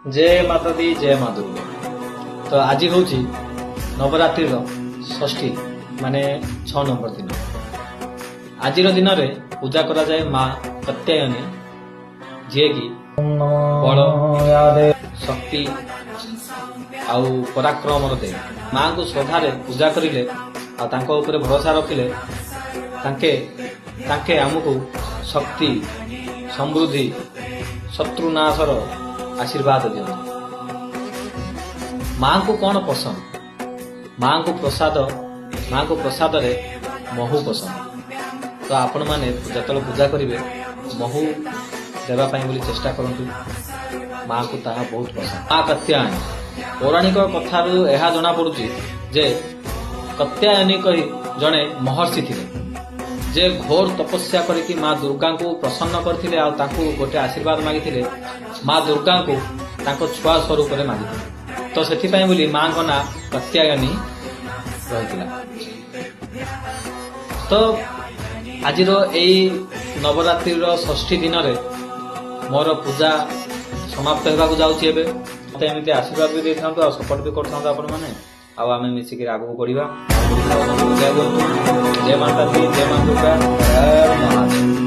ଜୟ ମାତା ଦି, ଜୟ ମା ଦୁର୍ଗା। ତ ଆଜି ହେଉଛି ନବରାତ୍ରିର ଷଷ୍ଠୀ, ମାନେ 6 ନମ୍ବର ଦିନ। ଆଜିର ଦିନରେ ପୂଜା କରାଯାଏ ମା କାତ୍ୟାୟନୀ, ଯିଏକି ବଳ, ଶକ୍ତି ଆଉ ପରାକ୍ରମର ଦେବୀ। ମାଙ୍କୁ ଶ୍ରଦ୍ଧାରେ ପୂଜା କରିଲେ ଆଉ ତାଙ୍କ ଉପରେ ଭରସା ରଖିଲେ ତାଙ୍କେ ଆମକୁ ଶକ୍ତି, ସମୃଦ୍ଧି, ଶତ୍ରୁନାଶର ଆଶୀର୍ବାଦ ଦିଅନ୍ତି। ମାଙ୍କୁ କଣ ପସନ୍ଦ? ମାଙ୍କୁ ପ୍ରସାଦରେ ମହୁ ପସନ୍ଦ। ତ ଆପଣମାନେ ଯେତେବେଳେ ପୂଜା କରିବେ, ମହୁ ଦେବା ପାଇଁ ବୋଲି ଚେଷ୍ଟା କରନ୍ତୁ। ମାଙ୍କୁ ତାହା ବହୁତ ପସନ୍ଦ। ମା କାତ୍ୟାୟନୀ, ପୌରାଣିକ କଥାରୁ ଏହା ଜଣାପଡୁଛି ଯେ କାତ୍ୟାୟନୀ କହି ଜଣେ ମହର୍ଷି ଥିଲେ, ଯେ ଘୋର ତପସ୍ୟା କରିକି ମା ଦୁର୍ଗାଙ୍କୁ ପ୍ରସନ୍ନ କରିଥିଲେ ଆଉ ତାଙ୍କୁ ଗୋଟେ ଆଶୀର୍ବାଦ ମାଗିଥିଲେ। ମା ଦୁର୍ଗାଙ୍କୁ ତାଙ୍କ ଛୁଆ ସ୍ୱରୂପରେ ମାଗିଥିଲେ। ତ ସେଥିପାଇଁ ବୋଲି ମାଙ୍କ ନାଁ କାତ୍ୟାୟନୀ ରହିଥିଲା। ତ ଆଜିର ଏଇ ନବରାତ୍ରିର ଷଷ୍ଠୀ ଦିନରେ ମୋର ପୂଜା ସମାପ୍ତ ହେବାକୁ ଯାଉଛି ଏବେ। ମତେ ଏମିତି ଆଶୀର୍ବାଦ ବି ଦେଇଥାନ୍ତୁ ଆଉ ସପୋର୍ଟ ବି କରିଥାନ୍ତୁ ଆପଣମାନେ, ଆଉ ଆମେ ମିଶିକି ଆଗକୁ ବଢିବା। ଜୟ କୁହନ୍ତୁ, ଜୟ ମାତା ଦି, ଜୟ ମା ଦୁର୍ଗା, ହର ମହାଦେବ।